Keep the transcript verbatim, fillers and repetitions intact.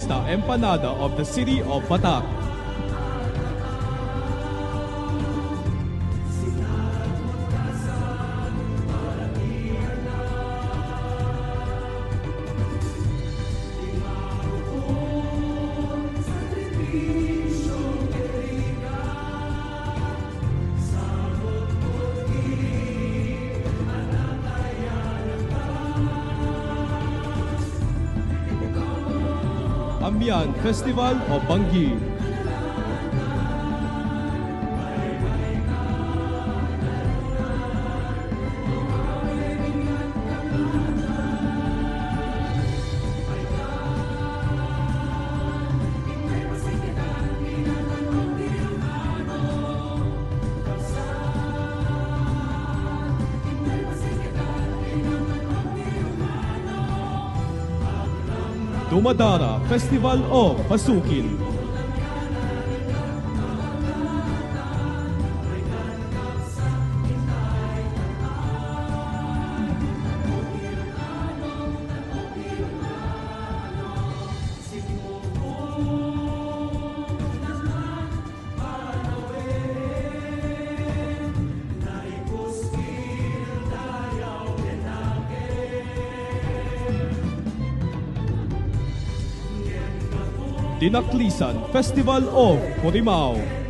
the empanada of the city of Batak. Amian Festival of Banggi. Dumadara Festival of Pasukin. Dinaklisan Festival of Purimao.